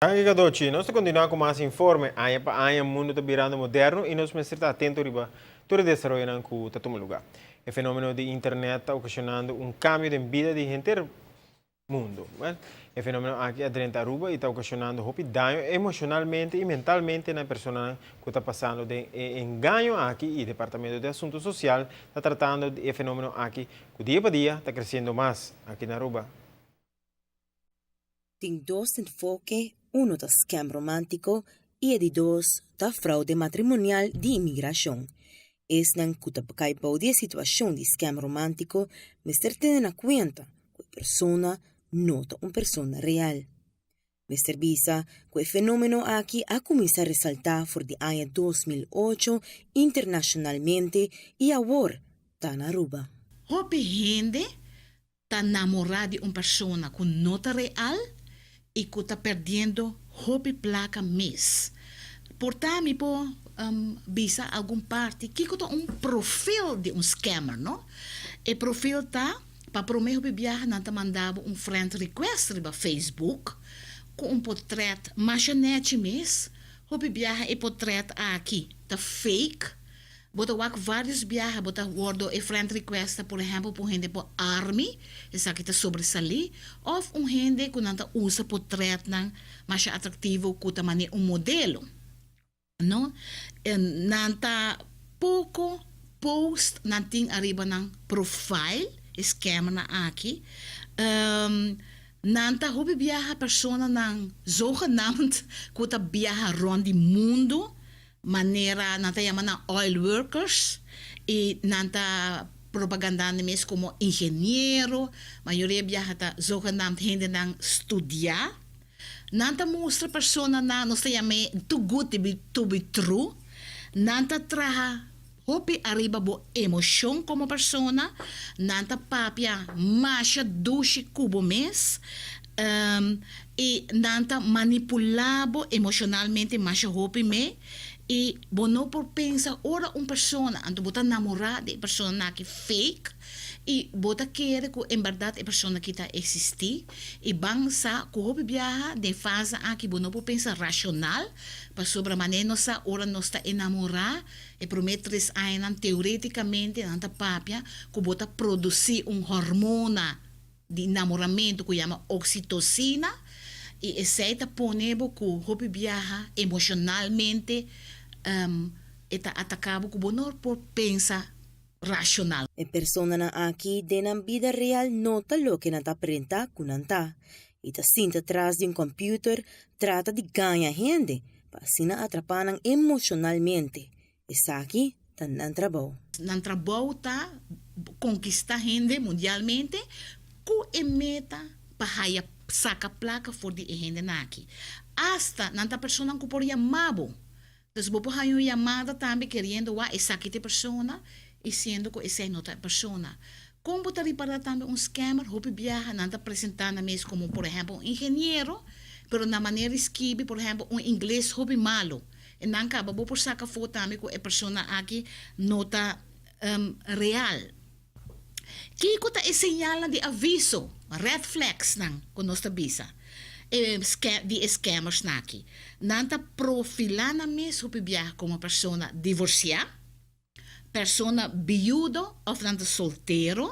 Danki Kadochi. Nos ta continua cu mas informe. Aña pa aña mundo ta birando moderno y nos mester ta atento riba tur e desaroyonan cu ta tuma lugar. E fenomeno di internet ta ocasionando un cambio den bida di henter mundo. Well, e fenomeno aki a drenta Aruba y ta ocasionando hopi daño emocionalmente y mentalmente na e personanan cu ta pasando den e engaño aki y Departamento di Asunto Social ta tratando di e fenomeno aki cu dia pa dia ta creciendo mas aki na Aruba. Tin dos enfoke, uno ta scam romántico y e di dos ta fraude matrimonial di inmigracion. Esnan cu ta cay bou di e situacion di scam romántico mester tene na cuenta cu e persona no ta un persona real. Mester bisa cu e fenomeno aki a cuminsa resalta for di aña 2008 internacionalmente y awor ta na Aruba. Hopi hende ta namorá di un persona ku no ta real i ku ta perdiendo hopi plaka mes. Por ta mi por bisa algun parti kiko ta un profil di un scammer, no? E profil ta, pa promé hopi biaha nan ta manda bo un friend request riba Facebook ku un potret masha nechi mes. Hopi biaha e potret aki ta fake. Bo ta wak varios biaha bo ta wordo e friend request ta por ehempel pa un hende por army, esaki ta sobresalí, of un hende ku nan ta usa potretnan masha atractivo ku ta mane un modelo. No, nan ta poko post nan tin ariba nan profile, e scammernan aki. Nan ta hopi biaha personanan zogenaamd ku ta biaha rond di mundo. Manera nan ta yama nan oil workers y nan ta propaganda nan mes como ingeniero, mayoria biaha ta zogenaamd hendenan studia. Nan ta mustra personanan, nos ta yam'e too good to be true, nan ta traha hopi ariba bo emocion como persona, nan ta papia masha dushi cu bo mes, I nan ta manipulá bo emoshonalmente masha hopi me i bo no por pensa ora un persona, anto bo ta namorá di e persona aki fake i bo ta kere ku en bèrdat e persona aki ta eksistí i ban sa ku hopi biaha den fase aki bo no por pensa rashonal pasobra manera nos sa ora nos ta enamorá e promé tres añanan teoretikamente nan ta papia ku bo ta produsí un hormona di namoramentu ku yama oksitosina i esei ta pone bo ku hopi biaha emoshonalmente e ta ataka bo ku bo no por pensa rashonal. E personanan aki den nan bida real no ta loke nan ta aparenta ku nan ta i ta sinta tras di un computer trata di gaña hende pa asina atrapa nan emoshonalmente. Esaki ta nan trabou. Nan trabou ta konkistá hende mundialmente ku e meta pa haya saka plaka for di e hendenan aki. Asta nan ta personanan ku por yama bo. Dus bo por haya un yamada tambe keriendo wak esaki ta e persona i siendo ku esei no ta e persona. Kon bo ta ripará tambe un scammer hopi biaha nan ta presentá nan mes komo por ehèmpel un ingeniero pero nan manera di skibi por ehèmpel un ingles hopi malu. E nan kaba bo por saka afó tambe ku e persona aki no ta real. Kiko ta e señalnan di aviso, red flags nan ku nos ta bisa, e di e scammersnan aki? Nan ta profilá nan mes hopi biaha komo persona divorsiá, persona biudo òf nan ta soltero.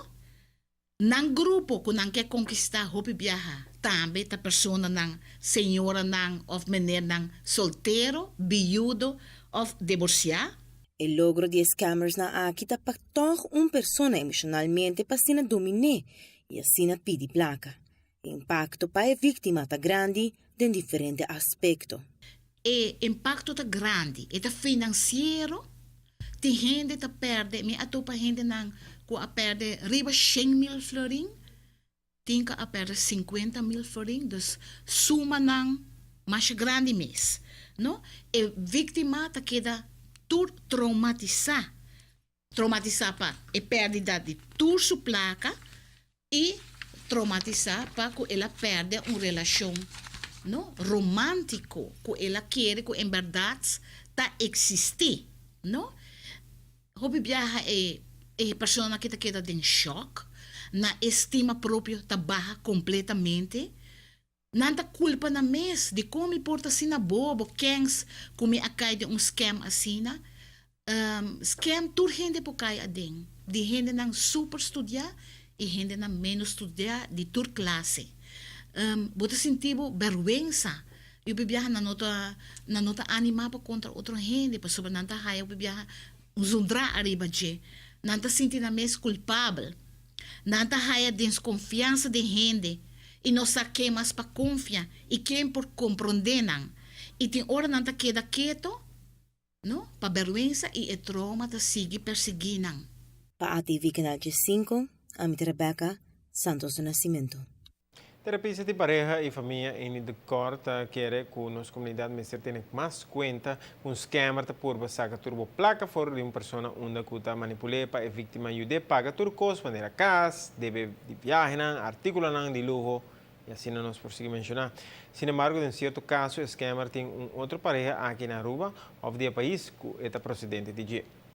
Nan grupo ku nan ke konkistá hopi biaha tambe ta personanan, señoranan òf menernan soltero, biudo òf diborsiá. E logro di e scammersnan aki ta pa tòg un persona emoshonalmente pa asina domin'é i asina pidi plaka. E impakto pa e víktima ta grandi den diferente aspekto. E impakto ta grandi, e ta finansiero, tin hende ta pèrdè, mi a topa hendenan ku a pèrdè riba 100.000 florin, tin ku a pèrdè 50.000 florin, dus sumanan masha grandi mes, no. E víktima ta keda tur troumatisá. Traumatisá pa e pèrdida di tur su plaka i traumatisá pa ku el a pèrdè un relashon no romántiko ku el a kere ku en bèrdat ta eksistí no. Hopi biaha e e persona aki ta keda den shòk, nan estima propio ta baha kompletamente. Nan ta culpa nan mes, di con mi por ta asina bobo, kens cu mi a cay den un scam asina? Scam tur hende por cay aden, di hendenan super studia y hendenan menos studia di tur clase. Bo ta sinti bo berwensa y hopi biaha nan no ta nan no ta anima pa contra otro hende pasobra nan ta haya hopi biaha un zundra ariba dje. Nan ta sinti nan mes culpabel. Nan ta haya desconfiansa den hende y no sa ken mas pa confia y ken por comprende nan. Y tin ora nan ta keda keto, no, pa berwensa y e trauma ta sigui persigui nan. Pa ATV Canal 5, ami ta Rebecca Santos do Nascimento. Terapista di pareha y famia Amy de Kort ta kere cu nos comunidad mester tene mas cuenta cu un scammer ta purba saca tur bo placa for di un persona unda cu ta manipula pa e victima yude paga tur cos manera cas, debe di viahenan, articulonan di luho y asina nos por sigui menciona. Sin embargo, den cierto caso, e scammer tin un otro pareha aki na Aruba of di e pais cu e ta procedente di dje.